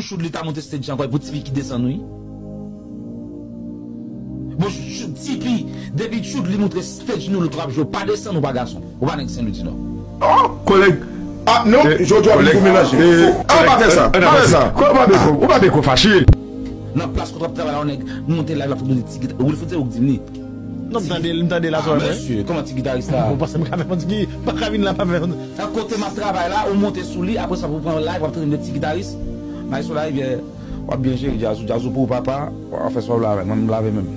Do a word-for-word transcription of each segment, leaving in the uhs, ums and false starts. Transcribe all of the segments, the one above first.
Choudly ta monte stage ankò, e pou Tipi ki desann wi. Bon, Tipi, depi Choudly monte stage nou lè w ap jwe, w pa desann, ou pa gason. Ou pa nèg Sen Lwi di Nò. Oh, kolèg. Ah, non, jodi a vin pou melanje. Ah, pa fè sa, pa fè sa. Ou pa beko, ou pa beko fache. Nan plas kote w ap travay la, yon nèg monte live la pou monte ti gita. Wilfred, se ou k di m li. Non, m tande l, m tande l aswè. Ah, mesye, kòman ti gitaris la? Ou panse m ka fè yon ti, pa ka vin la, pa fè yon. Nan kote m ap travay la, ou monte sou li, apre sa pou pran live, w ap tande ti gitaris. Maestro Larivière, w ap byen jere djaz ou, djaz ou pou ou papa, w ap fè sa w vle avè l, mwen m lave men m.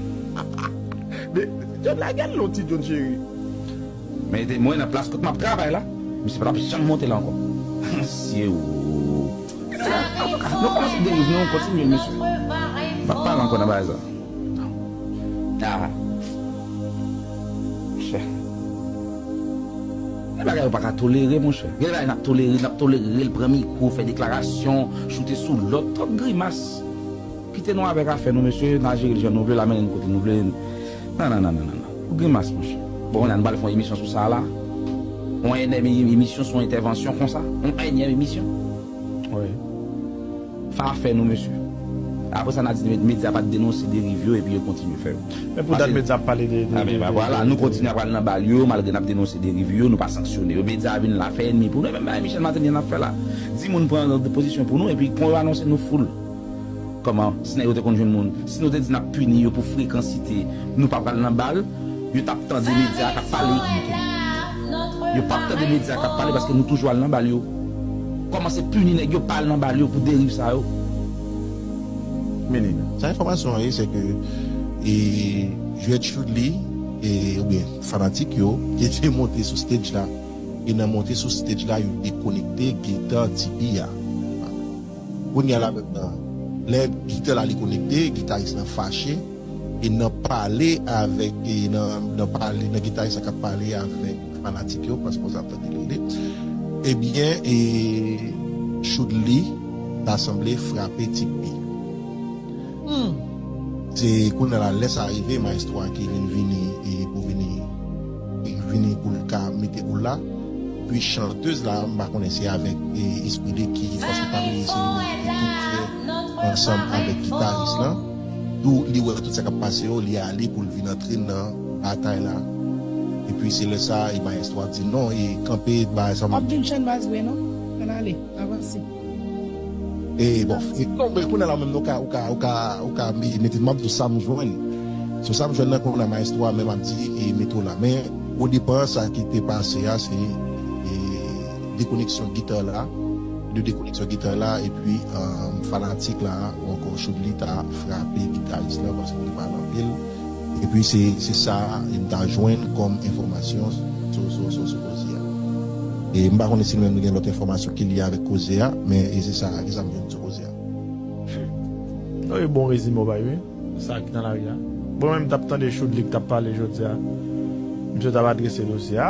Men, John la gen lonti, John cheri. Men te mwen nan plas kote m ap travay la, misye pa t ap janm monte la ankò. Mesye, ou. Nou kòmanse derive, nou kontinye, mesye. M p ap pale ankò nan bagay sa. Ah. Monchè. Gen bagay ou pa ka tolere, monchè. Gen bagay n ap tolere, n ap tolere l pran mikwo, fè deklarasyon, choute sou lòt, twòp grimas. Kite nou avèk afè nou, mesye, n a jere l jan nou vle, l a mennen n kote nou vle. Non, non, non, non, non, non. Ou grimas, monchè. Bon, kounye a nou pral fè yon emisyon sou sa la. Yon ènyèm emisyon sou yon entèvansyon konsa. Yon ènyèm emisyon. Wi. Fè afè nou, mesye. Apre sa, n a di medya pa t denonse deriv yo, epi yo kontinye fè yo. Men pou dat medya ap pale de, de, ah, men de, ba de, vwala, de, nou de kontinye ap pral nan bal yo, malgre n ap denonse deriv yo, nou pa sanksyone yo. Medya vin la, fè ènmi pou nou. E menm bagay Michel Martelly an ap fè la. Di moun pran pozisyon pou nou, epi kon yo anonse nou foul. Kòman, si nèg yo te konn jwenn moun, si nou te di n ap pini yo pou frekansite, nou pa pral nan bal, yo t ap tande medya k ap pale. Yo p ap tande medya k ap pale paske nou toujou al nan bal yo. Kòmanse pini nèg yo pa al nan bal yo pou deriv sa yo. Meaning, sa enfòmasyon an ye, se ke, e, jwèt Choudly, e, oubyen fanatik yo, te, te monte sou stage la, e nan monte sou stage la, yo dekonekte gita Tipi a. Kounye a la menm nan, lè gita la li konekte, gitaris lan fache, e nan pale avèk, e nan, nan pale, nan gitaris la k ap pale avèk fanatik yo, paske konsa m tande li rele. Ebyen, e, Choudly ta sanble frape Tipi. Hmm. Se kounye a la, lè sa rive, maestro a ki vin vini, e, pou vini, e, vini pou l ka mete boul la. Epi chantèz la, m pa konnen se avèk, e, espri de ki, paske pa bliye se li menm ki tou prè ansanm avèk gitaris lan. Tou, li wè tout sa k ap pase yo, li ale pou l vin antre nan batay la. Epi se lè sa, e, maestro a di non, e kanpe, bagay sa. W ap vin chan baz vre non? Ann ale, avanse. E bon, e, non, men kounye a la menm, ou ka, ou ka, ou ka, ou ka me-, mete, m ap di w sa m jwenn. Se sa m jwenn nan kounye a, maestro a menm ap di, e, mete w la. Men, o depa, sa ki te pase a, se, e, dekoneksyon gita la, de dekoneksyon gita la, epi, um, fanatik la, ou ankò Choudly ta frape gitaris la, paske li pale anpil. Epi se, se sa m ta jwenn kòm enfòmasyon sou, sou, sou, sou koze a. E m pa konnen si nou menm nou gen lòt enfòmasyon ki lye avèk koze a, men e se sa, e sa m jwenn sou koze a. Wi, bon rezime w bay, wi. Sa ki nan lari a. Bon, menm m t ap tande Choudly k t ap pale jodi a. Misye t ap adrese dosye a.